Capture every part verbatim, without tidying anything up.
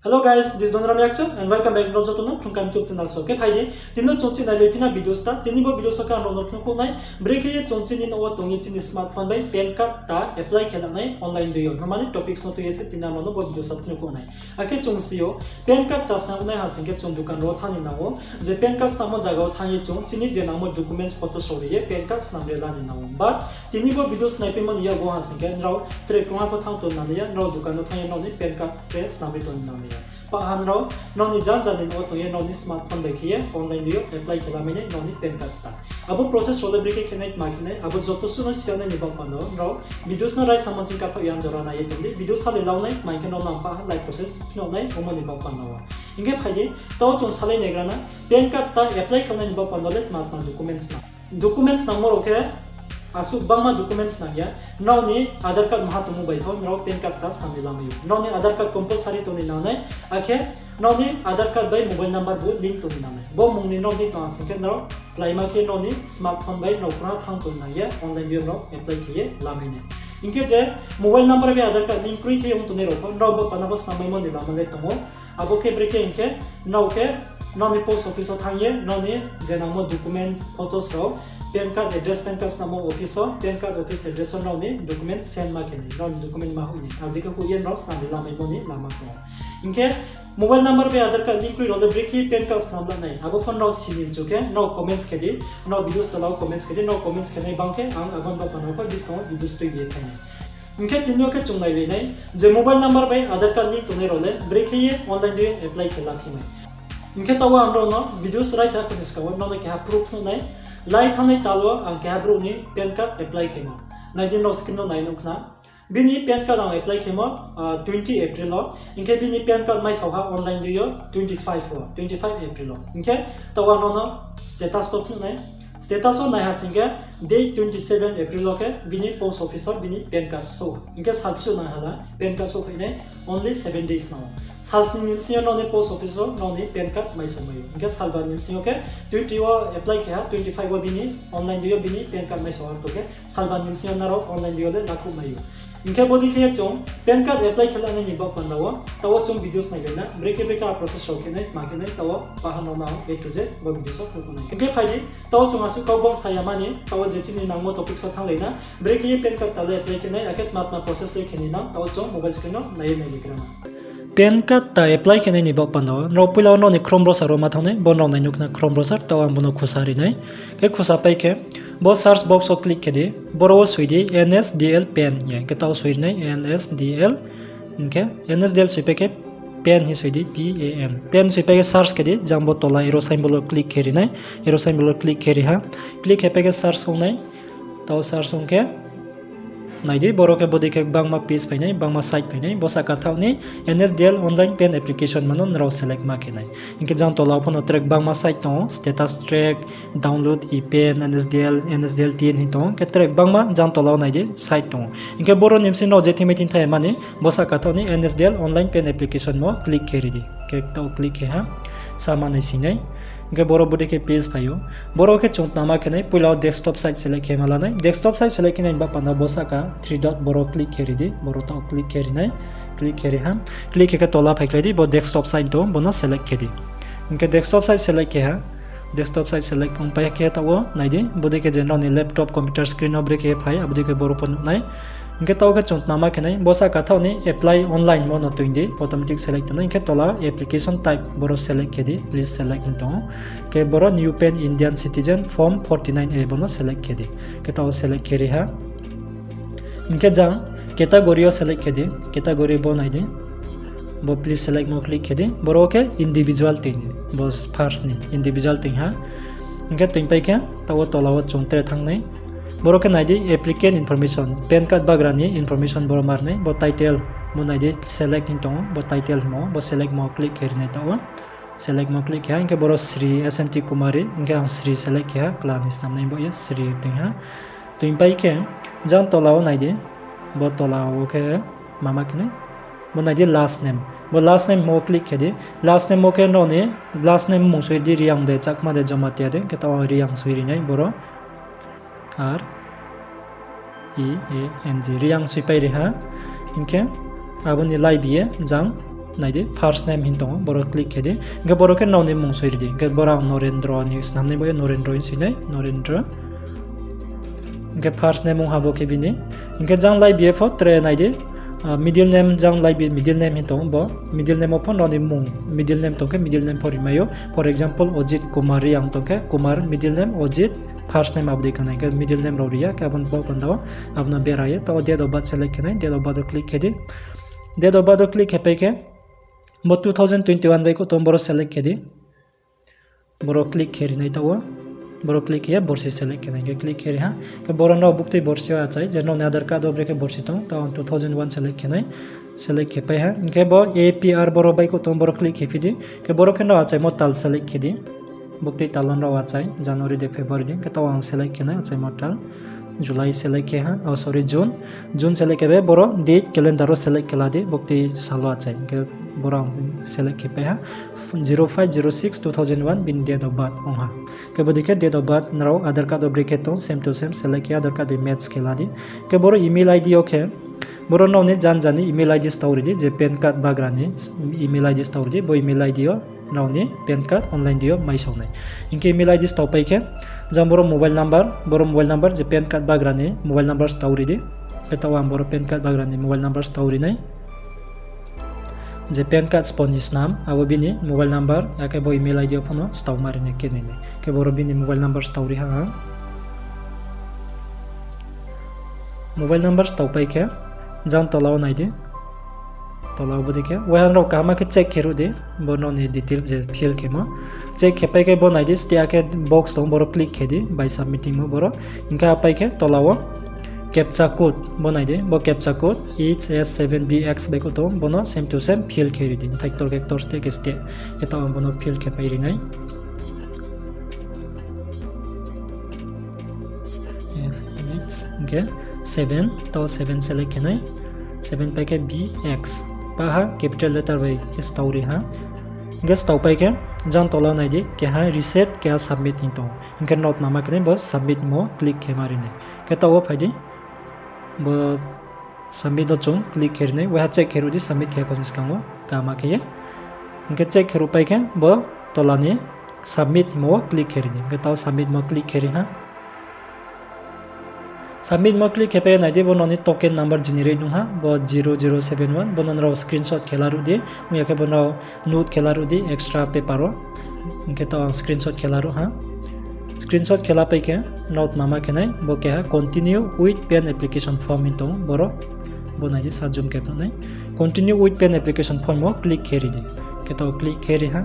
Hello guys, this is Donram Yakcha and welcome back nrao joto no Phrung Kaham YouTube channel so. Khe phai di, tini no chung chini nai le phi na video sta, tini bo video so khe ang nrao no phnuh khouh nai, brekhe ye chung chini nouh wo tong ye chini smartphone bai PAN card ta apply khe la nai online dei yo. Himani topics no tui ye se tini ang nrao no bo video so phnuh khouh nai. Akhe chung si ou, PAN card ta snam nai ha sing khe chung dukan rao wo thanng ni nang ou. Je PAN card snammo zaga wo thanng ye chung chini je nangmo documents, photos rao ri ye PAN card snam ye la ni nang ou. But tini bo video snaipaimo ni yakgu ha sing khe nrao tre krungha pho thanng tong nang ya, nrao dukan wo thanng ye nrao ni PAN card khe snam ye tong nang ya. Pah ha nrao, nrao ni janja ni nouh wo tong ye nrao ni smartphone bai khe ye online dei yo apply khe lamai nai nrao ni PAN card ta. Abo process rao le brekhe khe nai, tma khe nai, abo joto suh no si ya nai ni baoh panda wo nrao videos no raisa mo ching kathaoh ya jora nai ye tong di. Video salai lau nai, tma hing khe nrao no ang pah ha live process phnuh nai omo ni baoh panda wo. Hing khe phai di, taoh chung salai naigra na, PAN card ta apply khe nai ni baoh panda wo le tma tma documents nang. Documents nangmo rao khe asuh bangma documents nang ya. Nrao ni Aadhaar card maha tongmo bai pho nrao PAN card ta snam ye lamai ou. Nrao ni Aadhaar card compulsory tong ni nang nai, akhe nrao ni Aadhaar card bai mobile number bo link tong ni nang nai. Bo mung ni nrao ni tong ha sing khe nrao kláima khe nrao ni smartphone bai nrao krungha thanng tong nang ya, online dei yo nrao apply khe ye lamai nai. Hing khe je mobile number bai Aadhaar card link kroi khe ong tongnai rao pho nrao bo panda bo snammaimo ni lama le tong ou. Abo khe brekhe hing khe, nrao khe nrao ni post office wo thanng ye nrao ni je nangmo documents, photos rao, PAN card address, PAN card snammo office wo, PAN card office address wo nrao ni document send ma khe nai, nrao ni document ma hoih nai. Abo dei khe hoih ye nrao snam ye lamaimo ni lama tong ou. Hing khe mobile number bai Aadhaar card link kroi rao le brekhe PAN card snam la nai, abo pho nrao si ni mchu khe nrao comments khe di, nrao videos tola wo comments khe di, nrao comments khe nai bang khe ang abo ni baoh panda wo pho buskang wo videos tuibi ye phai nai. Hing khe tini yo khe chung nailai nai, je mobile number bai Aadhaar card link tongnai rao le brekhe ye online dei apply khe la phi mai. Hing khe taoh wo ang nrao no videos raisa kho ni skang wo nrao no keha proof nuh nai, lai thanngnai tal wo ang keha brouh ni PAN card apply khemo. Nai di nrao screen no nai nuh khna. Bini PAN card ang apply khemo, ah, twenty April wo. Hing khe bini PAN card maisao ha online dei yo twenty five wo, twenty five April wo. Hing khe taoh wo ang nrao no status pho phnuh nai. Status wo nai ha sing khe date twenty seven April wo khe bini post office wo bini PAN card souh. Hing khe sal bsuh nang ha la PAN card souhphai nai, only seven days nang ou. Sal sning ni bsing yo nrao ni post office wo nrao ni PAN card maisao mai ou. Hing khe salba ni bsing yo khe twenty wo apply khe ha, twenty five wo bini online dei yo bini PAN card maisao ha tong khe salba ni bsing yo nrao online dei yo le lakhouh mai ou. Hing khe bodei khe ye chung PAN card apply khe lanai ni baoh panda wo taoh wo chung videos nailai na, brekhe brekhe a process rao khe nai, tma khe nai, taoh wo pah ha nrao no ang A to Z bo videos wo phnuh nai. Hing khe phai di, taoh wo chung asuh kau bang sa ya mani, taoh wo je chini nangmo topics wo thannglai na, brekhe ye PAN card ta le apply khe nai, akhe tma tma process le khe ni nang, taoh wo chung mobile screen no nai ye nailaigra na. PAN card ta apply khe nai ni baoh panda wo nrao poila wo nrao ni Chrome browser wo ma thanng nai, bo nrao nai nuh khna Chrome browser, taoh wo ang bo no khusa ri nai. Khe khusa pai khe bo search box wo click khe di, boro wo soi di N S D L PAN, hing khe taoh wo soi ri nai N S D L, hing khe N S D L soipai khe PAN hing soi di, P A N. PAN soipai khe search khe di, jang bo tola arrow symbol wo click khe ri nai, arrow symbol wo click khe ri ha. Click khe pai khe search ong nai, taoh search ong khe nai di, boro khe bodei khe gbangma page phai nai, gbangma site phai nai, bo sahka thaoh ni N S D L online PAN application ma no nrao select ma khe nai. Hing khe jang tola wo pho no track gbangma site tong ou, status track, download e-PAN, N S D L, N S D L tin hing tong ou, khe track gbangma jang tola wo nai di site tong ou. Hing khe boro ni bsing nrao je thing mai thing thai mani, bo sahka thaoh ni N S D L online PAN application mo click khe ri di. Khe taoh click khe ha, sama nai sing nai. Hing khe boro bodei khe page phai ou. Boro khe chung tma ma khe nai, poila wo desktop site select khe ma la nai. Desktop site select khe nai ni baoh panda wo bo sahka three dot boro click khe ri di, boro taoh click khe ri nai, click khe ri ha. Click khe khe tola phaikhlai di, bo desktop site tong ou, bo no select khe di. Hing khe desktop site select khe ha, desktop site select ong pai khe taoh wo nai di, bodei khe je nrao ni laptop, computer screen wo brekhe phai, abo dei khe boro pho nuh nai. Hing khe taoh khe chung tma ma khe nai, bo sahka thaoh ni apply online mo no toing di, automatic select tong nai, hing khe tola application type boro select khe di, please select hing tong ou. Khe boro new PAN Indian citizen form forty nine A bo no select khe di. Khe taoh select khe ri ha. Hing khe jang category wo select khe di, category bo nai di. Bo please select mo click khe di, boro khe individual toing di, bo first ni individual toing ha. Hing khe toing pai khe taoh wo tola wo chung tre thanng nai. Boro khe nai di applicant information, PAN card bagra ni information boro mar nai, bo title mo nai di select hing tong ou, bo title hingmo, bo select mo click khe ri nai taoh wo. Select mo click khe ha, hing khe boro Sri S M T Kumari, hing khe ang Sri select khe ha, kla ni snam nai bo ye Sri toing ha. Toing pai khe jang tola wo nai di, bo tola wo khe mama khe nai, bo nai di last name, bo last name mo click khe di, last name wo khe nrao ni last name mung soi di, Reang de, Chakma de, Jamatia de, hing khe taoh wo Reang soi ri nai boro. R E A N G, Reang soipai ri ha. Hing khe abo ni laibi ye jang nai di, first name hing tong ou, boro click khe di. Hing khe boro khe nrao ni mmung soi ri di. Hing khe boro ang Norendro ni snam nai bo ye Norendro hing soi nai, Norendro. Hing khe first name ong ha bo khe bini. Hing khe jang lai bi ye pho tre nai di, middle name jang lai bi, middle name hing tong ou bo. Middle name wo pho nrao ni mmung, middle name tong khe middle name pho ri mai ou. For example, Ojit Kumar Reang tong khe Kumar middle name, Ojit first name abo dei khe nai. Hing khe middle name rao ri ya khe abo ni bo panda wo, abo no bera ye. Taoh wo date of birth select khe nai, date of birth wo click khe di. Date of birth wo click khe pai khe, bo two thousand twenty-one bai khe tong, boro select khe di. Boro click khe ri nai taoh wo. Boro click khe ye borsi select khe nai, hing khe click khe ri ha. Khe boro nrao buktui borsi yo achai, je nrao ni Aadhaar card wo brekhe borsi tong, taoh ang two thousand one select khe nai. Select khe pai ha. Hing khe bo A P R boro bai khe tong, boro click khe phi di. Khe boro khe nrao achaimo tal select khe di. Buktui tal wo nrao achai, January de February de, hing khe taoh ang select khe nai achaimo tal. July select khe ha, oh sorry, June. June select khe bai boro date calendar wo select khe la di, buktui sal wo achai. Hing khe boro ang select khe pai ha, zero five zero six two thousand one bini date of birth ong ha. Khe bo dei khe date of birth nrao Aadhaar card wo brekhe tong, same to same select khe Aadhaar card bai match khe la di. Khe boro email I D yo khe, boro nrao ni jan jan ni email I D stao ri di, je PAN card bagra ni email I D stao ri di, bo email I D yo nrao ni PAN card online di yo maisao nai. Hing khe email I D stao pai khe, jang boro mobile number, boro mobile number je PAN card bagra ni mobile number stao ri di. Khe taoh ang boro PAN card bagra ni mobile number stao ri nai. Je PAN card spo ni snam, abo bini mobile number, akhe bo email I D yo pho no stao ma ri nai khe nai nai. Khe boro bini mobile number stao ri ha ang. Mobile number stao pai khe, jang tola wo nai di. Tola wo bo dei khe, waiha nrao kaham khe check khe ruh di, bo nrao ni detail je fill khemo. Check khe pai khe bo nai di, stia khe box tong, boro click khe di, bai submit hingmo boro. Hing khe apai khe tola wo captcha code, bo nai di, bo captcha code H S seven B X bai khe tong, bo no same to same fill khe ri di, bthai ktor khe ktor, stia khe stia. Khe taoh ang bo no fill khe pai ri nai. Hing khe seven, taoh seven select khe nai. Seven pai khe B X. Paha capital letter bai khe stao ri ha. Hing khe stao pai khe jang tola nai di, keha reset, keha submit hing tong ou. Hing khe nrao tma ma khe nai, bo submit mo click khe ma ri nai. Khe taoh wo phai di. Bo submit no chung click khe ri nai. Waiha check khe ruh di, submit khe ya kho ni skang wo kaham khe ye. Hing khe check khe ruh pai khe bo tola ni submit hingmo wo click khe ri nai. Hing khe taoh submit mo click khe ri ha. Submit mo click khe pai nai di, bo nrao ni token number generate ong ha, bo zero zero seven one, bo no nrao screenshot khe la ruh di, ong ya khe bo nrao note khe la ruh di extra paper wo. Hing khe taoh ang screenshot khe la ruh ha. Screenshot khe la pai khe, nrao tma ma khe nai, bo keha continue with PAN application form hing tong, boro, bo nai di sa zoom khe nuh nai. Continue with PAN application form wo click khe ri di. Khe taoh click khe ri ha.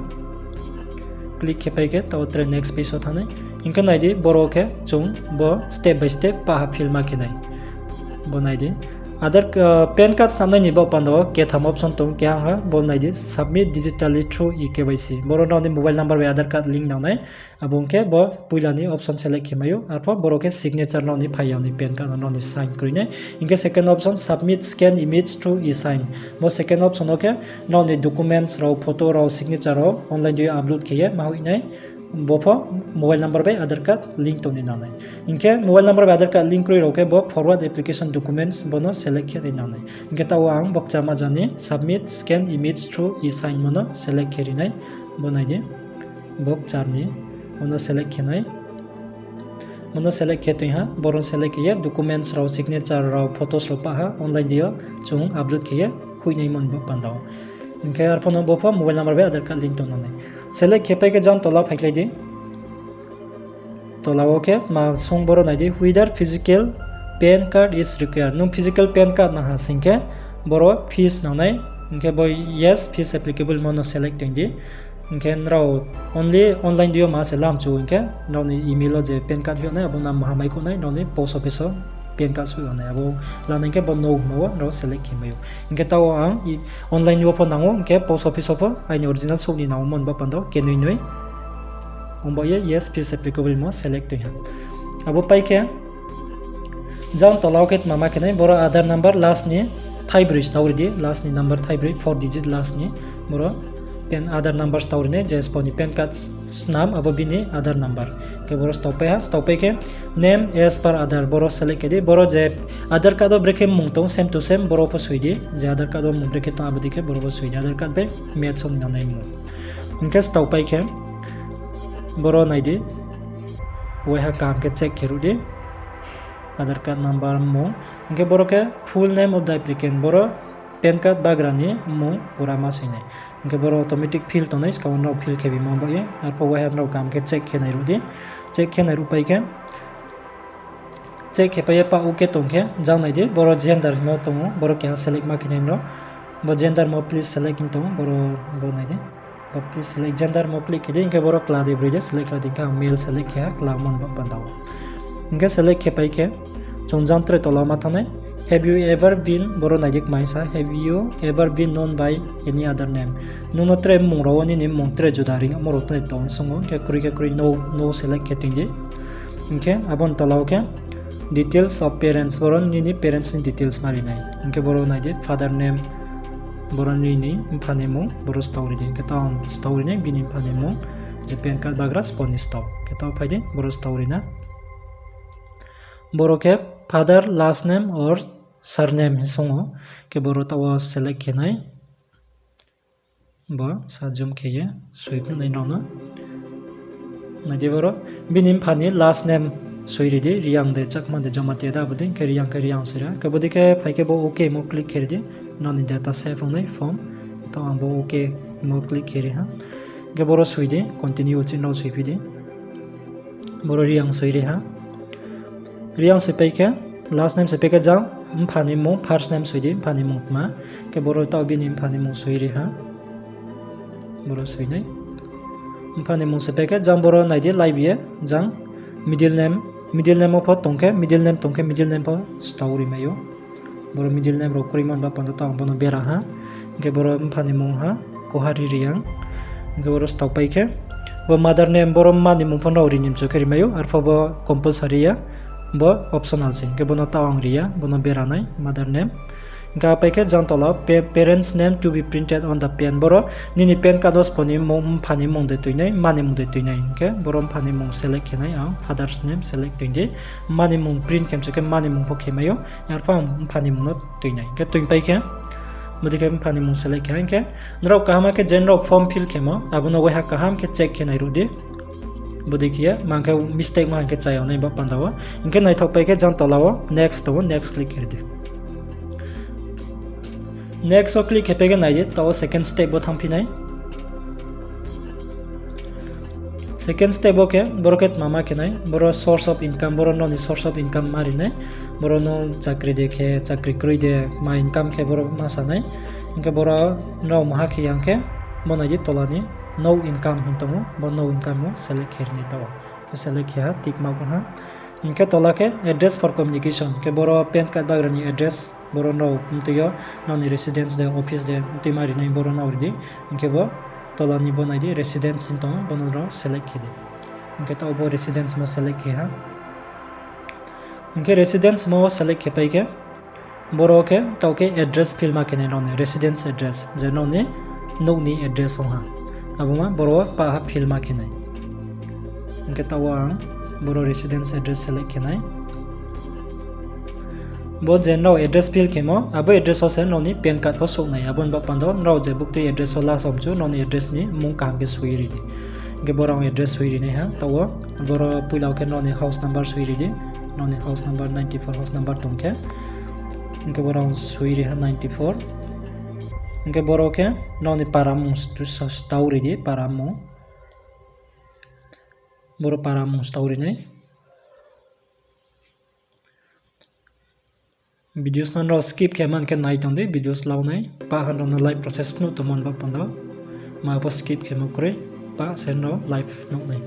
Click khe pai khe taoh tre next page wo thanng nai. Hing khe nai di, boro khe chung bo step by step paha fill ma khe nai. Bo nai di. Aadhaar, PAN card snamnai ni baoh panda wo ketham option tong, keha ha, bo nai di, submit digitally through e K Y C. Boro nrao ni mobile number bai Aadhaar card link nang nai. Abo ong khe bo poila ni option select khe mai ou. Arpho boro khe signature nrao ni phai ya ni PAN card no nrao ni sign kroi nai. Hing khe second option, submit scan image through e-sign. Bo second option wo khe nrao ni documents rao, photo rao, signature rao online di upload khe ye ma hoih nai. Bo pho mobile number bai Aadhaar card link tong ni nang nai. Hing khe mobile number bai Aadhaar card link kroi rao khe bo forward application documents bo no select khe nai nang nai. Hing khe taoh ang bo kchama jani submit scan image through e-sign mo no select khe ri nai. Bo nai di. Bo kchar ni, bo no select khe nai. Bo no select khe tong ha, boro select khe ye documents rao, signature rao, photos rao pah ha, online di yo chung upload khe ye hoih nai mo ni bo panda wo. Hing khe arpho no bo pho mobile number bai Aadhaar card link tong nang nai. Select khe pai khe jang tola phaikhlai di. Tola wo khe ma song boro nai di, whether physical PAN card is required. Nung physical PAN card nang ha sing khe boro fees nang nai. Hing khe bo yes, fees applicable mo no select tong di. Hing khe nrao only online di yo ma se lam chu, hing khe nrao ni email wo je PAN card hoih nai, abo no maha mai kho nai, nrao ni post office wo PAN card soi nai, abo la nai hing khe bo no hingmo wo nrao select khe mai ou. Hing khe taoh ang online wo pho nang ou, hing khe post office wo pho aini original souh ni nang ou mo ni bo panda wo kenoi noi. Ong bo ye yes, fees applicable mo select tong ha. Abo pai khe jang tola wo khe tma ma khe nai, boro Aadhaar number last ni thaibroi stao ri di, last ni number thaibroi, four digit last ni, boro Aadhaar number stao ri nai, je sbo ni PAN card snam, abo bini Aadhaar number. Khe boro stao pai ha, stao pai khe name as per Aadhaar, boro select khe di, boro je Aadhaar card wo brekhe mmung tong, same to same, boro pho soi di, je Aadhaar card wo mmung brekhe tong, abo dei khe boro pho soi di, Aadhaar card bai match ong ni nangnai mmung. Hing khe stao pai khe, boro nai di, waiha kaham khe check khe ruh di, Aadhaar card number mmung. Hing khe boro khe full name of the applicant, boro PAN card bagra ni mmung pura ma soi nai. Hing khe boro automatic fill tongnai, skang wo nrao fill khe bimo baoh ye, arphuh waiha nrao kaham khe check khe nai ruh di, check khe nai ruh pai khe, check khe pai ye pa OK tong khe, jang nai di, boro gender himo tong ou, boro keha select ma khe nai nrao. Bo gender mo please select hing tong ou, boro bo nai di. Bo please select gender mo click khe di, hing khe boro kla de broi de select kla di, hing khe ang male select khe ha, kla mon ba panda wo. Hing khe select khe pai khe, chung jang tre tola ma thanng nai, have you ever been, boro nai di kmaisa, have you ever been known by any other name? Nung no tre mmung rao wo nini mmung tre juda ri yagmo rao tre tong song ou, hing khe kroi khe kroi no, no select khe toing di. Hing khe abo ni tola wo khe details of parents, boro nini parents ni details ma ri nai. Hing khe boro nai di father name, boro nini mpha ni mmung, boro stao ri di. Hing khe taoh ang stao ri nai bini mpha ni mmung, je PAN card bagra sbo ni stao. Khe taoh phai di, boro stao ri na. Boro khe father last name or surname hing song ou. Khe boro taoh wo select khe nai. Bo sa zoom khe ye soi phnuh nai nrao no. Nai di boro, bini mpha ni last name soi ri di, Reang de, Chakma de, Jamatia de, abo dei khe Reang khe Reang soi ri ha. Khe bo dei khe phai khe bo OK mo click khe ri di, nrao ni data save ong nai form. Taoh ang bo OK mo click khe ri ha. Khe boro soi di, continue chih nrao soi phi di. Boro Reang soi ri ha. Reang soi pai khe, last name soi pai khe jang mpha ni mmung, first name soi di, mpha ni mmung tma. Khe boro taoh bini mpha ni mmung soi ri ha. Boro soi nai. Mpha ni mmung soi pai khe jang boro nai di, live ye, jang middle name, middle name wo pho tong khe, middle name tong khe, middle name pho stao ri mai ou. Boro middle name rao kroi mon ba panda taoh ang bono bera ha. Hing khe boro mpha ni mmung ha, Kohari Reang. Hing khe boro stao pai khe, bo mother name, boro mma ni mmung pho nrao ri ni mchu khe ri mai ou, arphuh bo compulsory ya, bo optional se. Hing khe bono taoh ang ri ya, bono bera nai, mother name. Hing khe apai khe jang tola wo pa-, parents name to be printed on the PAN. Boro nini PAN card wo sbo ni mmung, mpha ni mmung de toi nai, mma ni mmung de toi nai. Hing khe boro mpha ni mmung select khe nai ang, father's name select toi di. Mma ni mmung print khe mchu khe mma ni mmung pho khe mai ou, arphuh ang mpha ni mmung no toi nai. Hing khe toi pai khe, bodei khe mpha ni mmung select khe, hing khe nrao kaham khe je nrao form fill khemo, abo no waiha kaham khe check khe nai ruh di. Bodei khe ye, mang khe mistake ma hing khe chaya nai ba panda wo. Hing khe naithaoh pai khe jang tola wo next tong ou, next click khe ri di. Next wo click khe pai khe nai di, taoh wo second step wo thanngphi nai. Second step wo khe, boro khe tma ma khe nai, boro source of income, boro nrao ni source of income ma ri nai, boro no chakri de khe, chakri kroi de, ma income khe boro ma sa nai. Hing khe boro nrao maha khe yang khe, bo nai di tola ni no income hing tong ou, bo no income wo select khe ri nai taoh wo. Khe select khe ha, tick mark ha. Hing khe tola khe address for communication, khe boro PAN card bagra ni address, boro nrao mtui yo, nrao ni residence de, office de, mtui ma ri nai boro nrao ri di. Hing khe bo tola ni bo nai di residence hing tong ou, bono nrao select khe di. Hing khe taoh bo residence mo select khe ha. Hing khe residence mo select khe pai khe, boro khe taoh khe address fill ma khe nai nrao ni residence address, je nrao ni nouh ni address ong ha. Abo ma boro wo pah ha fill ma khe nai. Hing khe taoh wo ang boro residence address select khe nai. Bo je nrao address fill khemo, abo address wo se nrao ni PAN card pho souh nai. Abo ni ba panda wo nrao je buktui address wo last wo mchu, nrao ni address ni mmung kaham khe soi ri di. Hing khe boro ang address soi ri nai ha, taoh wo boro poila wo khe nrao ni house number soi ri di. Nrao ni house number ninety four house number tong khe. Hing khe boro ang soi ri ha ninety four. Hing khe boro khe nrao ni para mmung st-, st-, stao ri di, para mmung. Boro para mmung stao ri nai. Videos no nrao skip khe man khe nai tong di, videos lau nai. Pah ha nrao no live process phnuh tongmo ni ba panda wo. Ma bo skip khemo kroi, pah se nrao live nuh nai.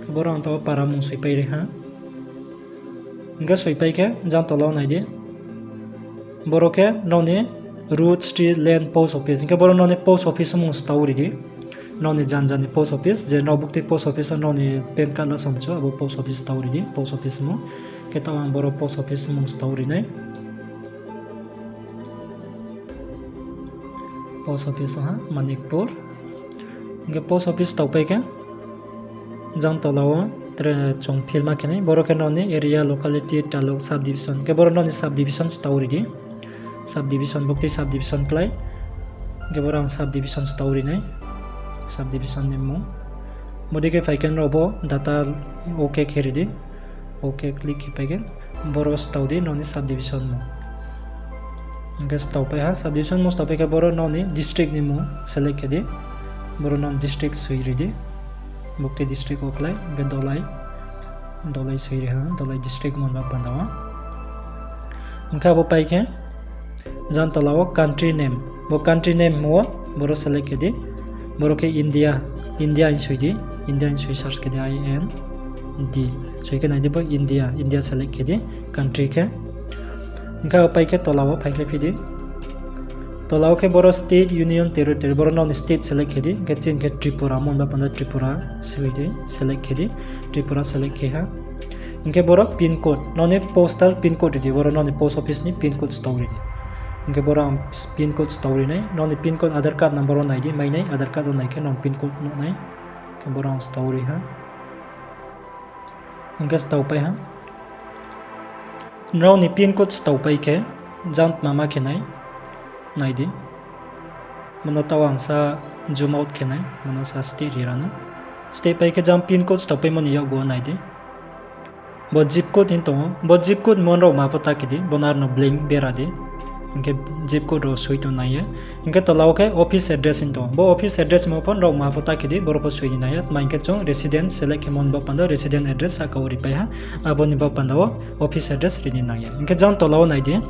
Boro ang taoh para mmung soipai ri ha. Hing khe soipai khe jang tola wo nai di. Boro khe nrao ni road, street, land, post office. Hing khe boro nrao ni post office mmung stao ri di. Nrao ni janja ni post office, je nrao buktui post office wo nrao ni PAN card la somchu, abo post office stao ri di, post office mmung. Khe taoh ang boro post office mmung stao ri nai. Post office ha, Manikpur. Hing khe post office tau pai khe, jang tola wo tre chung fill ma khe nai, boro khe nrao ni area, locality, taluk, subdivision. Hing khe boro nrao ni subdivision se tau ri di. Subdivision, buktui subdivision klái. Hing khe boro ang subdivision se tau ri nai. Subdivision ni mmung. Bodei khe phai khe nrao bo data OK khe ri di. OK click khe pai khe boro se tau di nrao ni subdivision mmung. Hing khe se tau pai ha, subdivision mmung se tau pai khe boro nrao ni district ni mmung select khe di. Boro nrao ni district soi ri di. Buktui district wo klái, hing khe Dolai, Dolai soi ri ha, Dolai district mo ni baoh panda wo. Hing khe abo pai khe, jang tola wo country name. Bo country name wo boro select khe di. Boro khe India, India hing soi di. India hing soi search khe di, I N D. Soi khe nai di bo India, India select khe di, country khe. Hing khe abo pai khe tola wo phaikhlai phi di. Tola wo khe boro state, union territory, boro nrao ni state select khe di. Hing khe chini khe Tripura mo ni baoh panda Tripura soi di, select khe di. Tripura select khe ha. Hing khe boro pin code, nrao ni postal pin code ri di, boro nrao ni post office ni pin code se tau ri di. Hing khe boro ang pin code se tau ri nai, nrao ni pin code Aadhaar card number wo nai di, mai nai, Aadhaar card wo nai khe nrao pin code nuh nai. Khe boro ang se tau ri ha. Hing khe se tau pai ha. Nrao ni pin code se tau pai khe, jang tma ma khe nai, nai di. Bo no taoh ang sa zoom out khe nai, bo no sa steh ri ra na. Steh pai khe jang pin code se tau paimo ni yakgu wo nai di. Bo zip code hing tong ou, bo zip code mo nrao ma pho ta khe di, bo no aro no blank bera di. Hing khe zip code rao soi tong nai ya. Hing khe tola wo khe office address hing tong ou. Bo office address mo pho nrao ma pho ta khe di, boro pho soi ni nai ya. Tma hing khe chung residence select khemo ni baoh panda residence address sahka wo ri pai ha. Abo ni baoh panda wo office address ri ni nang ya. Hing khe jang tola wo nai di.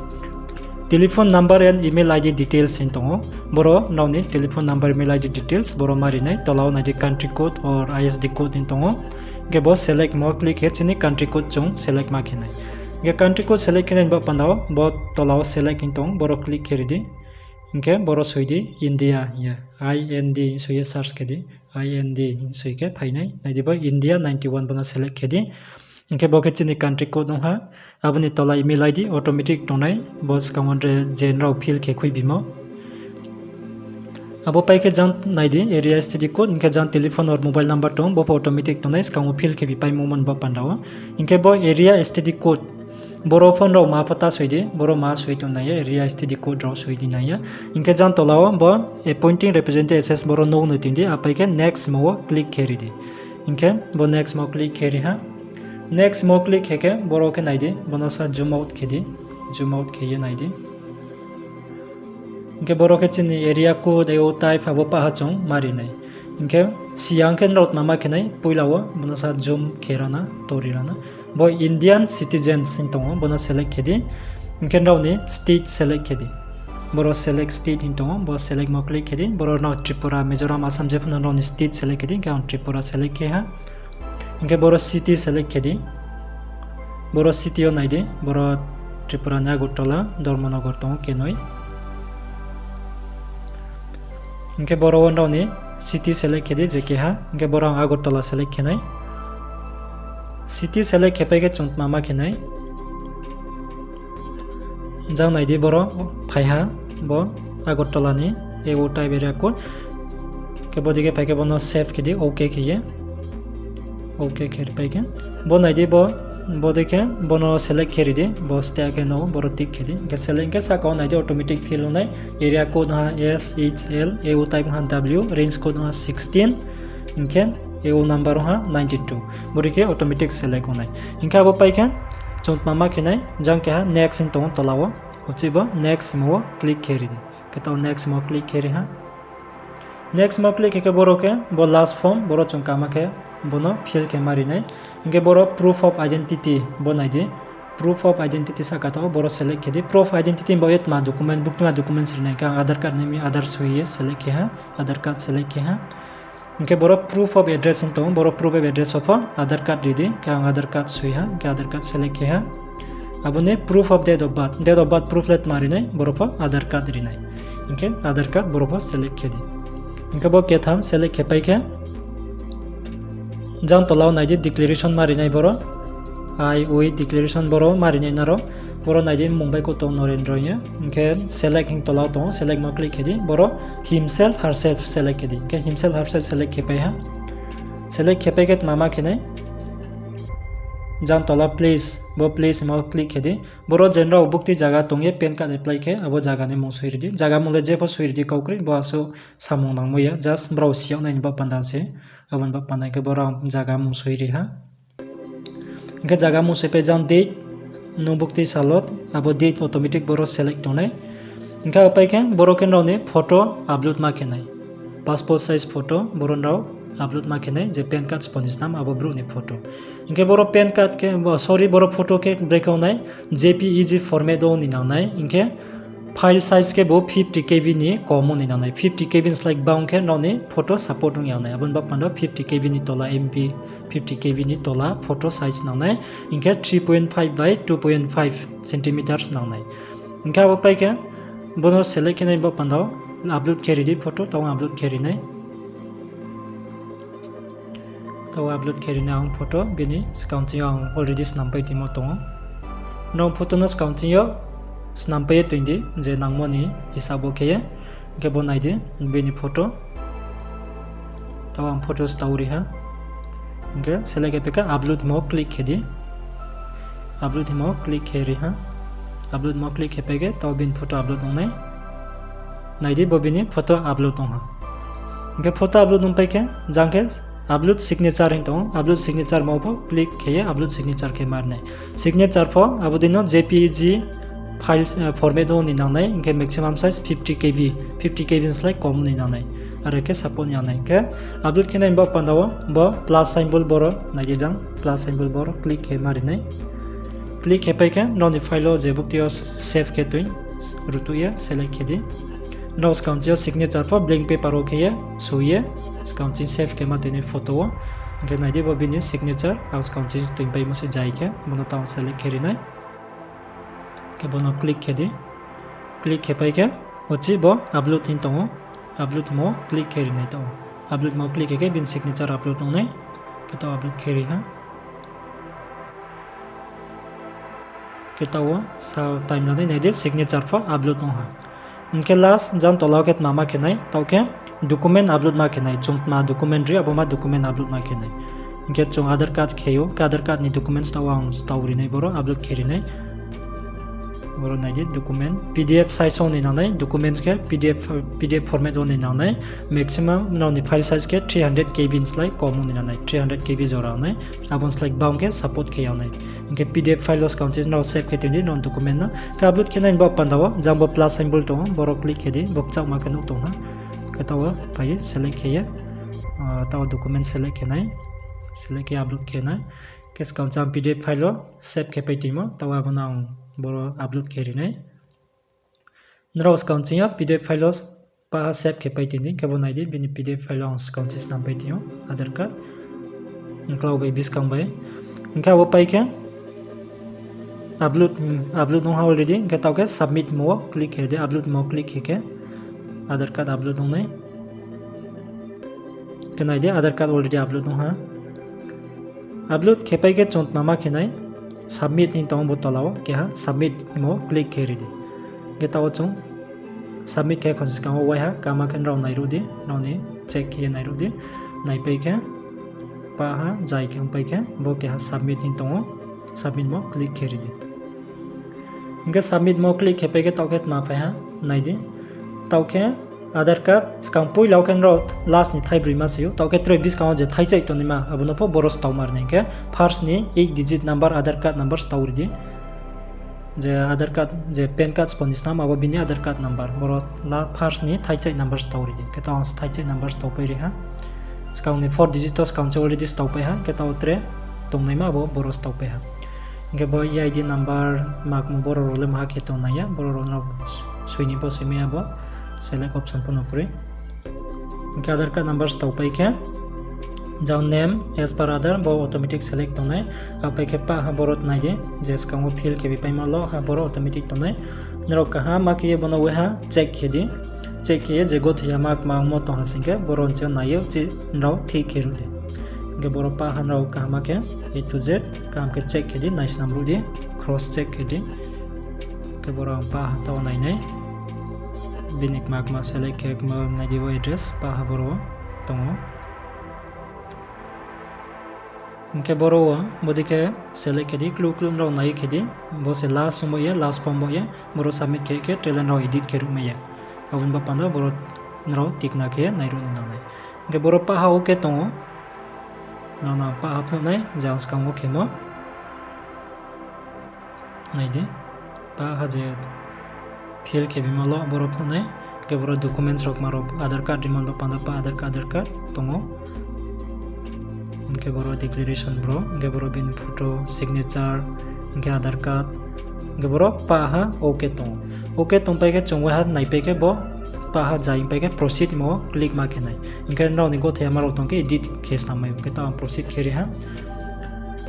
Telephone number and email I D details hing tong ou. Boro nrao ni telephone number, email I D details boro ma ri nai. Tola wo nai di country code or I S D code hing tong ou. Hing khe bo select mo click khe chini country code chung select ma khe nai. Hing khe country code select khe nai ni baoh panda wo bo tola wo select hing tong, boro click khe ri di. Hing khe boro soi di India hing ye, I N D soi ye search khe di. I N D soi khe phai nai. Nai di bo India ninety one bo no select khe di. Hing khe bo khe chini country code ong ha. Abo ni tola email I D automatic tong nai. Bo skang wo je nrao fill khe khuibimo. Abo pai khe jang nai di area S T D code, hing khe jang telephone or mobile number tong, bo pho automatic tong nai, skang wo fill khe bi paimo mo ni baoh panda wo. Hing khe bo area S T D code, boro pho nrao ma pho ta soi di, boro ma soi tong nai ya, area S T D code rao soi di nai ya. Hing khe jang tola wo bo appointing representative S S boro nouh no tong di, apai khe next mo wo click khe ri di. Hing khe bo next mo click khe ri ha. Next mo click khe khe boro khe nai di, bo no sa zoom out khe di, zoom out khe ye nai di. Hing khe boro khe chini area code, A O type abo paha chung ma ri nai. Hing khe siyang khe nrao tma ma khe nai, poila wo bo no sa zoom khe ra na, tori ra na. Bo Indian citizens hing tong ou, bo no select khe di. Hing khe nrao ni state select khe di. Boro select state hing tong ou, bo select mo click khe di. Boro nrao Tripura, Mizoram, Assam je pho no nrao ni state select khe di, hing khe ang Tripura select khe ha. Hing khe boro city select khe di. Boro city yo nai di, boro Tripura ni Agartala, Dharmanagar tong ou kenoi. Hing khe boro wo nrao ni city select khe di je keha, hing khe boro ang Agartala select khe nai. City select khe pai khe chung tma ma khe nai. Jang nai di boro phai ha, bo Agartala ni A O type area code. Khe bodei khe phai khe bo no save khe di, OK khe ye. OK khe ri pai khe. Bo nai di bo, bodei khe bo no select khe ri di, bo steh khe no boro tick khe di. Hing khe select khe sahka wo nai di automatic fill ong nai. Area code ha S H L, A O type ha W, range code ha sixteen, hing khe A O number ha ninety two. Bodei khe automatic select ong nai. Hing khe abo pai khe chung tma ma khe nai, jang keha next hing tong ou tola wo. Uchih bo next mo wo click khe ri di. Khe taoh next mo click khe ri ha. Next mo click khe khe boro khe bo last form, boro chung kama khe bo no fill khe ma ri nai. Hing khe boro proof of identity bo nai di. Proof of identity sahka taoh boro select khe di. Proof of identity bo ye tma document, buktui ma documents ri nai khe ang Aadhaar card ni mi Aadhaar soi ye select khe ha, Aadhaar card select khe ha. Hing khe boro proof of address hing tong ou, boro proof of address wo pho Aadhaar card ri di, khe ang Aadhaar card soi ha, hing khe Aadhaar card select khe ha. Abo ni proof of date of birth, date of birth proof le tma ri nai, boro pho Aadhaar card ri nai. Hing khe Aadhaar card boro pho select khe di. Hing khe bo ketham select khe pai khe, jang tola wo nai di declaration ma ri nai boro. I, we declaration boro ma ri nai nrao. Boro nai di, mmung bai khe tong Norendro hing ye. Hing khe select hing tola tong ou, select mo click khe di. Boro himself, herself select khe di. Hing khe himself, herself select khe pai ha. Select khe pai khe tma ma khe nai. Jang tola place, bo place mo click khe di. Boro je nrao buktui zaga tong ye PAN card apply khe, abo zaga ni mmung soi ri di. Zaga mmung le jepho soi ri di kau kroi, bo asuh samung nangmo ya, just brao si yag nai ni baoh panda se. Abo ni baoh panda hing khe boro zaga mmung soi ri ha. Hing khe zaga mmung soi pai jang date, nung buktui sal wo, abo date automatic boro select tong nai. Hing khe abo pai khe boro khe nrao ni photo upload ma khe nai. Passport size photo boro nrao upload ma khe nai, je PAN card spo ni snam abo brouh ni photo. Hing khe boro PAN card khe, sorry, boro photo khe brekhe ong nai, JPEG format wo ni nang nai, hing khe file size khe bo fifty KB ni kom ong ni nang nai. Fifty KB ni slái bang khe nrao ni photo support ong ya nai. Abo ni baoh panda fifty KB ni tola MB, fifty KB ni tola photo size nang nai. Hing khe three point five by two point five centimeters nang nai. Hing khe abo pai khe bono select khe nai baoh panda wo upload khe ri di photo, tao upload khe ri nai. Tao upload khe ri nai ang photo, bini skang ching yo ang already snampai tongmo tong ou. Nrao photo no skang ching yo snampai ye toing di, je nangmo ni hisab wo khe ye. Hing khe bo nai di, bini photo. Tao ang photo stao ri ha. Hing khe select khe pai khe upload himo click khe di. Upload himo click khe ri ha. Upload himo click khe pai khe tao bini photo upload ong nai. Nai di, bo bini photo upload ong ha. Hing khe photo upload ong pai khe, jang khe upload signature hing tong ou, upload signature mo pho click khe ye upload signature khe ma ri nai. Signature pho abo dei no JPEG file, format wo ni nang nai, hing khe maximum size fifty KB, fifty KB ni slái kom ni nang nai. Are khe support ya nai. Hing khe upload khe nai ni baoh panda wo bo plus symbol boro nai di, jang plus symbol boro click khe ma ri nai. Click khe pai khe nrao ni file wo je buktui yo save khe toing, rutuh ye select khe di. Nrao skang ching yo signature pho blank paper wo khe ye soi ye, skang ching save khe ma toing nai photo wo. Hing khe nai di, bo bini signature ang skang ching toingpaimo se zai khe, bono tao select khe ri nai. Khe bono click khe di. Click khe pai khe, uchih bo upload hing tong ou. Upload himo click khe ri nai tao. Upload himo click khe khe bini signature upload ong nai. Khe tao upload khe ri ha. Khe tao wo sa time la nai, nai di, signature pho upload ong ha. Hing khe last jang tola wo khe tma ma khe nai, tao khe document upload ma khe nai, chung tma document ri, abo ma document upload ma khe nai. Hing khe chung Aadhaar card khe ou, khe Aadhaar card ni documents tao ang stao ri nai, boro upload khe ri nai. Boro nai di, document PDF size ong ni nang nai, document khe PDF, PDF format ong ni nang nai. Maximum nrao ni file size khe three hundred KB ni slái kom ong ni nang nai, three hundred KB jora ong nai. Abo ni slái bang khe support khe ya nai. Hing khe PDF file wo skang ching nrao save khe toing di nrao document no. Khe upload khe nai ni baoh panda wo jang bo plus symbol tong ou, boro click khe di, bo kchauma khe nuh tong ha. Khe tao wo phai ye select khe ye, tao document select khe nai. Select khe upload khe nai. Khe skang ching ang PDF file wo save khe pai toingmo, tao abo no ang boro upload khe ri nai. Nrao skang ching yo PDF file wo paha save khe pai toing di, khe bo nai di, bini PDF file wo ang skang ching snampai toing ou, Aadhaar card. Nklau bai buskang bai. Hing khe abo pai khe upload, upload ong ha already, hing khe tao khe submit mo click khe di, upload mo click khe khe Aadhaar card upload ong nai. Khe nai di, Aadhaar card already upload ong ha. Upload khe pai khe chung tma ma khe nai, submit hing tong ou bo tola wo, keha submit mo click khe ri di. Khe tao wo chung submit khe khon skang wo waiha kaham khe nrao nairuh di, nrao ni check khe ye nairuh di. Naipai khe, paha zai khe ongpai khe bo keha submit hing tong ou, submit mo click khe ri di. Hing khe submit mo click khe pai khe tao khe tma phai ha, nai di. Tao khe Aadhaar card skang poila wo khe nrao last ni thaibroi ma soi ou, tao khe tre buskang wo je thaichaih tongnaima abo no pho boro stao ma ri nai. Hing khe first ni eight digit number Aadhaar card number stao ri di. Je Aadhaar card, je PAN card spo ni snam abo bini Aadhaar card number. Boro la first ni thaichaih number stao ri di. Khe tao ang thaichaih number stao pai ri ha. Skang ni four digit to skang ching already stao pai ha. Khe tao tre tongnaima abo boro stao pai ha. Hing khe bo EID number ma kmo boro rao le maha khe tongnai ya. Boro rao no soi ni bo soi mai ya bo. Select option pho no kroi. Hing khe Aadhaar card number stao pai khe, jang name as per Aadhaar bo automatic select tongnai. Apai khe paha boro nai di, je skang wo fill khe bi paima lo ha boro automatic tongnai. Nrao kaham ma khe ye bono waiha check khe di. Check khe ye je gothoi ya ma kma ongmo tong ha sing khe boro nching yo nai ye uchih nrao thik khe ruh di. Hing khe boro paha nrao kaham ma khe A to Z kaham khe check khe di, naisnam ruh di, cross check khe di. Khe boro ang paha tao nai nai. Bini kma kma select khe kma nai di, bo address paha boro tong ou. Hing khe boro wo bodei khe select khe di, klu klu nrao nai khe di, bo se last ong bo ye, last form bo ye, boro submit khe khe talent rao edit khe ruhmai ya. Abo ni ba panda boro nrao tikna khe nai ruh ni nang nai. Hing khe boro paha okay tong ou. Nrao nang paha phnuh nai, je ang skang wo khemo. Nai di, paha je fill khe bimo lo boro phnuh nai. Hing khe boro documents rao kma rao, Aadhaar card rimo ni ba panda pa Aadhaar card, Aadhaar card tong ou. Hing khe boro declaration boro, hing khe boro bini photo, signature, hing khe Aadhaar card, hing khe boro paha okay tong ou. Okay tongpai khe chung waiha naipai khe bo paha jai pai khe proceed himo wo click ma khe nai. Hing khe nrao ni gothe yama rao tong khe edit khe snam mai, hing khe tao ang proceed khe ri ha.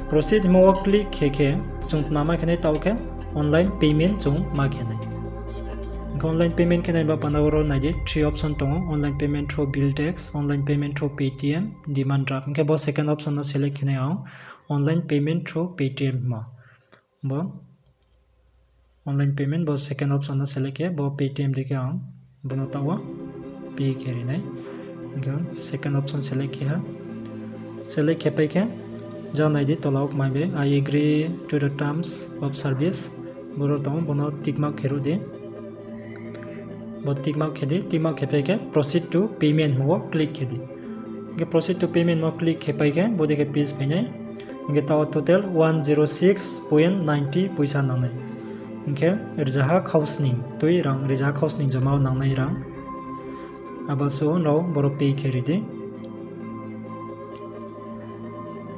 Proceed himo wo click khe khe chung tma ma khe nai, tao khe online payment chung ma khe nai. Hing khe online payment khe nai ba panda oro nai di, three option tong ou, online payment through BillTax, online payment through Paytm, demand draft. Hing khe bo second option no select khe nai ang, online payment through Paytm himo. Bo online payment bo second option no select khe, bo Paytm dei khe ang bono taoh wo pay khe ri nai. Hing khe second option select khe ha. Select khe pai khe, ja nai di tola wo kmai bai, I agree to the terms of service. Boro tong ou, bono tick mark khe ruh di. Bo tick mark khe di, tick mark khe pai khe proceed to payment himo wo click khe di. Hing khe proceed to payment himo click khe pai khe bodei khe page phai nai. Hing khe taoh total one zero six point ninety poisa nang nai. Hing khe rizaha khausning, tui rang rizaha khausning joma wo nang nai rang. Abo suh nrao boro pay khe ri di.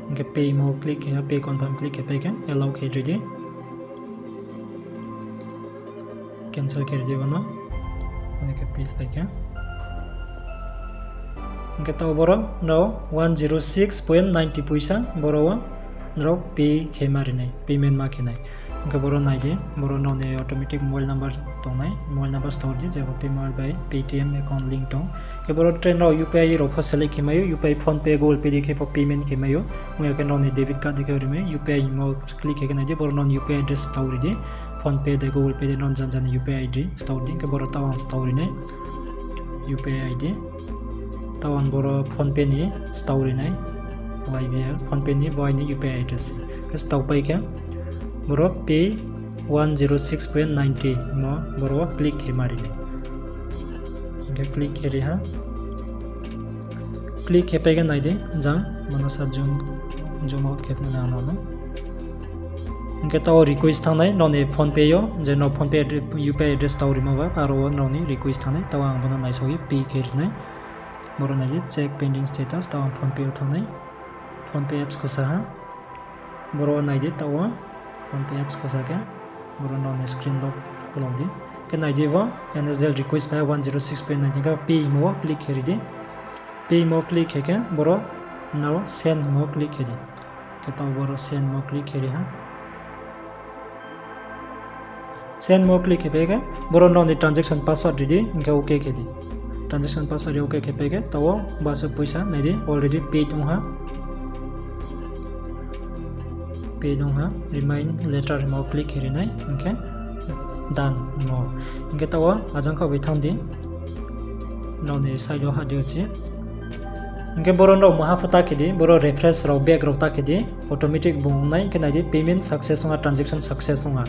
Hing khe pay himo click khe, pay confirm click khe pai khe allow khe ri di. Cancel khe ri di bono. Hing khe page pai khe. Hing khe taoh boro nrao one zero six point ninety poisa boro wo nrao pay khe ma ri nai, payment ma khe nai. Hing khe boro nai di, boro nrao ni automatic mobile number tong nai, mobile number staoh ri di, jebo tui mobile bai Paytm account link tong. Khe boro tre nrao UPI rao pho select khe mai ou, UPI, PhonePe, Google Pay dei khe pho payment khe mai ou. Ong ya khe nrao ni debit card dei khe ri mai, UPI himo click khe khe nai di, boro nrao ni UPI address staoh ri di. PhonePe de, Google Pay de, nrao ni janja ni UPI ID staoh ri di, hing khe boro taoh ang staoh ri nai. UPI ID. Taoh ang boro PhonePe ni staoh ri nai. YBL, PhonePe ni bo aini UPI address. Khe staoh pai khe boro pay one zero six point ninety himo boro wo click khe ma ri nai. Hing khe click khe ri ha. Click khe pai khe nai di, jang bono sa zoom, zoom out khe phnuh nai ang no. Hing khe taoh request thanng nai, nrao ni PhonePe yo, je nrao PhonePe addre-, UPI address taoh rimo ba, aro wo nrao ni request thanng nai, taoh ang bono naisao ye pay khe ri nai. Boro nai di check pending status, taoh ang PhonePe yo thanng nai. PhonePe apps khosa ha. Boro nai di taoh wo PhonePe apps khosa khe, boro nrao ni screen lock khulau di. Khe nai di bo NSDL request bai one zero six point nine khe pay himo wo click khe ri di. Pay himo click khe khe boro nrao send himo click khe di. Khe taoh boro send himo click khe ri ha. Send himo click khe pai khe boro nrao ni transaction password ri di, hing khe okay khe di. Transaction password ri okay khe pai khe taoh wo basuh poisa nai di already paid ong ha. Paid ong ha, remind later himo click khe ri nai, hing khe done himo. Hing khe taoh wo ajang khaoh bai thanng di. Nrao ni side wo hah di uchi. Hing khe boro nrao maha pho ta khe di, boro refresh rao, back rao ta khe di, automatic bung ong nai, hing khe nai di payment success ong ha, transaction success ong ha.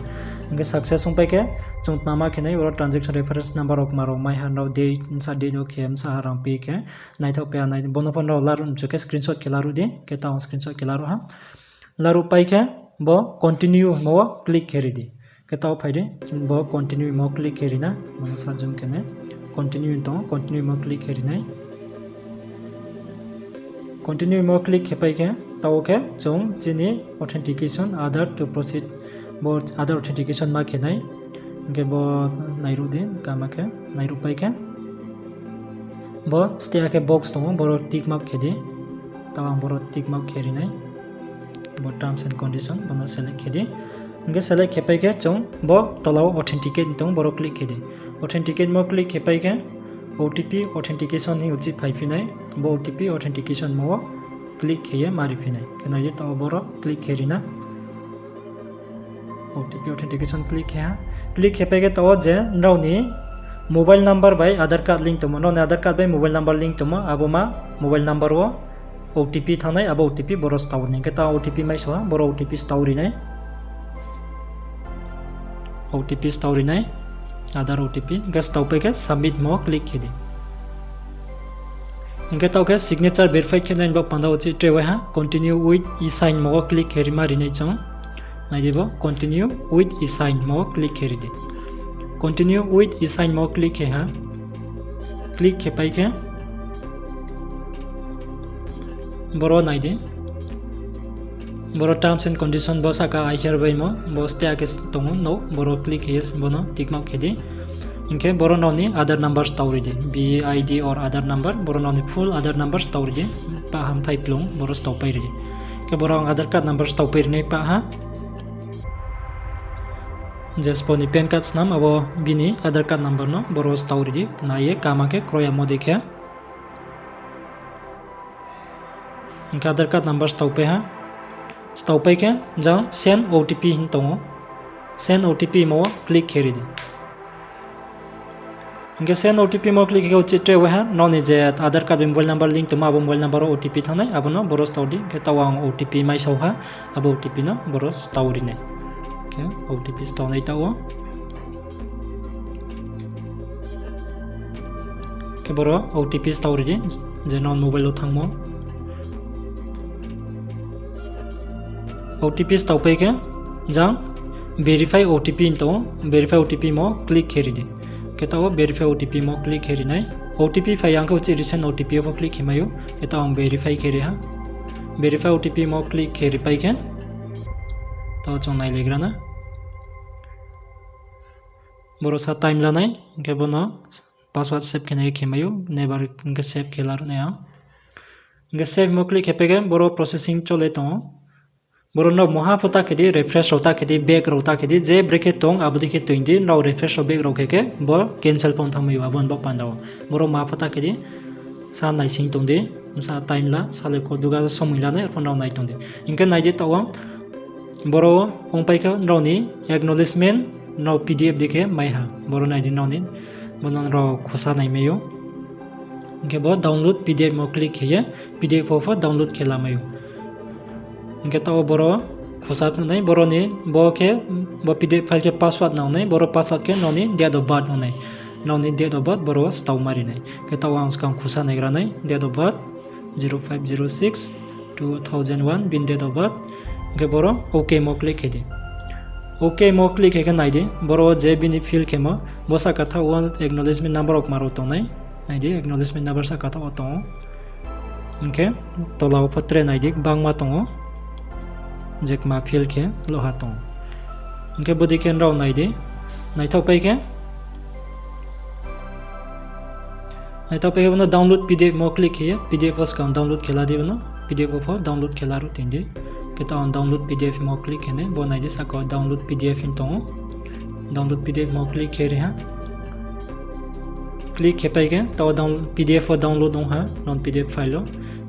Hing khe success ong pai khe, chung tma ma khe nai, boro transaction reference number rao kma rao mai ha, nrao date, bsa date wo khe, bsa ha rang pay khe, naithaoh pai ha nai, bono pho nrao laruh mchu khe screenshot khe laruh di, khe taoh ang screenshot khe laruh ha. Laruh pai khe bo continue himo wo click khe ri di. Khe taoh phai di, bo continue himo click khe ri na, bono sa zoom khe nai. Continue tong, continue himo click khe ri nai. Continue himo click khe pai khe, taoh khe chung chini authentication, Aadhaar to proceed, bo Aadhaar authentication ma khe nai. Hing khe bo nairuh di, kama khe, nairuh pai khe. Bo steh akhe box tong ou, boro tick mark khe di. Taoh ang boro tick mark khe ri nai. Bo terms and condition, bono select khe di. Hing khe select khe pai khe chung bo tola wo authenticate tong, boro click khe di. Authenticate mo click khe pai khe OTP authentication hing uchih phaiphi nai. Bo OTP authentication mo wo click khe ye mari phi nai. Khe nai di taoh boro click khe ri na. O T P authentication click khe ha. Click khe pai khe taoh wo je nrao ni mobile number bai Aadhaar card link tongmo, nrao ni Aadhaar card bai mobile number link tongmo, abo ma mobile number wo O T P thanngnai, abo O T P boro stao ri nai. Hing khe taoh O T P mai so ha, boro O T P stao ri nai. O T P stao ri nai, Aadhaar O T P. Hing khe stao pai khe submit mo click khe di. Hing khe taoh khe signature verify khe nai ni bo panda wo chih tre wai ha, continue with e-sign mo wo click khe ri ma ri nai chung. Nai di bo, continue with e-sign mo wo click khe ri di. Continue with e-sign mo wo click khe ha. Click khe pai khe boro nai di. Boro terms and condition bo sahka I hereby mo, bo stay khe tong ou, no, boro click khe ye bono tick mark khe di. Hing khe boro nrao ni Aadhaar number stao ri di, B I D or Aadhaar number, boro nrao ni full Aadhaar number stao ri di, pah hamthai plung, boro stao pai ri di. Khe boro ang Aadhaar card number stao pai ri nai pah ha. Je sbo ni PAN card snam, abo bini Aadhaar card number no boro stao ri di, nai ye kama khe kroi yamo dei khe. Hing khe Aadhaar card number stao pai ha. Stao pai khe jang send O T P hing tong ou. Send O T P mo wo click khe ri di. Hing khe send O T P mo click khe uchih tre wai ha, nrao ni je Aadhaar card bai mobile number link tongmo, abo mobile number wo O T P thanngnai, abo no boro stao di. Hing khe taoh ang O T P mai sao ha, abo O T P no boro stao ri nai. Khe O T P stao nai taoh wo. Khe boro O T P stao ri di, je nrao mobile wo thanngmo. O T P stao pai khe, jang verify O T P hing tong ou, verify O T P mo click khe ri di. Khe taoh wo verify O T P mo click khe ri nai. O T P phai ya hing khe uchih resend O T P wo pho click khe mai ou. Khe taoh ang verify khe ri ha. Verify O T P mo click khe ri pai khe, taoh chung nailaigra na. Boro sa time la nai, hing khe bono password save khe nai khe mai ou, never hing khe save khe laruh nai ang. Hing khe save mo click khe pai khe boro processing chole tong ou. Boro nrao mungha pho ta khe di, refresh rao ta khe di, back rao ta khe di, je brekhe tong abo dei khe toing di, nrao refresh rao back rao khe khe bo cancel pho ong thanngmai ou, abo ni baoh panda wo. Boro mungha pho ta khe di, sa naising tong di, bsa time la, sale kho duga somoi la nai, arphuh nrao nai tong di. Hing khe nai di taoh wo, boro ong pai khe nrao ni acknowledgement, nrao P D F dei khe mai ha, boro nai di nrao ni, bono nrao khusa nai mai ou. Hing khe bo download P D F mo click khe ye, P D F wo pho download khe lamai ou. Hing khe taoh wo boro khusa phnuh nai, boro ni bo khe, bo P D F file khe password nang nai, boro password khe nrao ni date of birth ong nai. Nrao ni date of birth boro stao ma ri nai. Khe taoh wo ang skang khusa naigra nai, date of birth zero five zero six two thousand one, bini date of birth. Hing khe boro OK mo click khe di. OK mo click khe khe nai di, boro je bini fill khemo, bo sahka thaoh wo acknowledgement number rao kma rao tong nai. Nai di, acknowledgement number sahka thaoh wo tong ou. Hing khe tola wo pho tre nai di, gbangma tong ou. Je kma fill khe loha tong ou. Hing khe bodei khe nrao nai di. Naithaoh pai khe, naithaoh pai khe bono download P D F mo click khe ye, P D F wo skang download khe la di bono, P D F wo pho download khe laruh toing di. Khe taoh ang download P D F mo click khe nai, bo nai di sahka wo download P D F hing tong ou. Download P D F mo click khe ri ha. Click khe pai khe taoh wo down-, P D F wo download ong ha, nrao ni P D F file wo.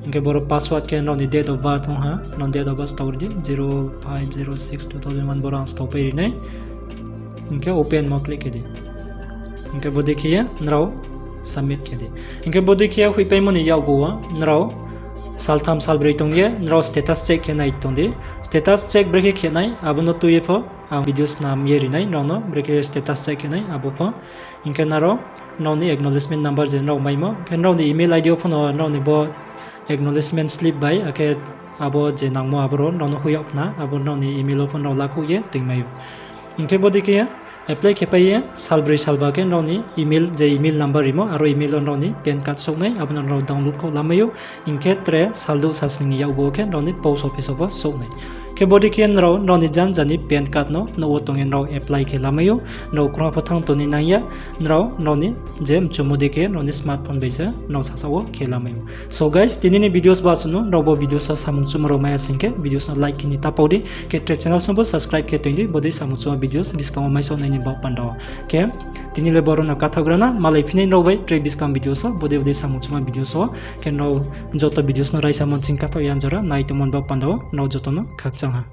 Hing khe boro password khe nrao ni date of birth ong ha, nrao ni date of birth stao ri di, zero five zero six two thousand one, boro ang stao pai ri nai. Hing khe open mo click khe di. Hing khe bodei khe ye nrao submit khe di. Hing khe bodei khe ye hoihpaimo ni yakgu wo nrao saltham salbroi tong ye nrao status check khe nai tong di. Status check brekhe khe nai, abo no tui ye pho ang video snam ye ri nai nrao no, brekhe status check khe nai abo pho. Hing khe nrao, nrao ni acknowledgement number je nrao maimo, khe nrao ni email I D wo pho no nrao ni bo acknowledgement slip bai, akhe abo je nangmo aboro nrao no hoih yag khna, abo nrao ni email wo pho nrao lakhouh ye toingmai ou. Hing khe bodei khe ye apply khe pai ye salbroi salba khe nrao ni email, je email number rimo, aro email wo nrao ni PAN card souh nai, abo no nrao download khe lamai ou. Hing khe tre saldouh salsning ni yakgu wo khe nrao ni post office wo pho souh nai. Khe bodei khe nrao, nrao ni janja ni PAN card no nouh wo tong ye nrao apply khe lamai ou, nrao krungha pho thanng tong ni nang ya, nrao, nrao ni je mchumo dei khe nrao ni smartphone bai se nrao sasaoh wo khe lamai ou. So guys, tini ni videos ba suh no, nrao bo videos wo samung chuma rao mai ya sing khe videos no like khe ni ta pau di, khe tre channel song bo subscribe khe toing di, bodei samung chuma videos buskang wo mai saoh nai ni baoh panda wo. Khe tini le boro no kathaohgra na, malai phi nai nrao bai tre buskang videos wo, bodei bodei samung chuma videos wo, khe nrao joto videos no raisa mon ching kathaoh ya jora nai tongmo ni baoh panda wo, nrao joto no khakchang ha.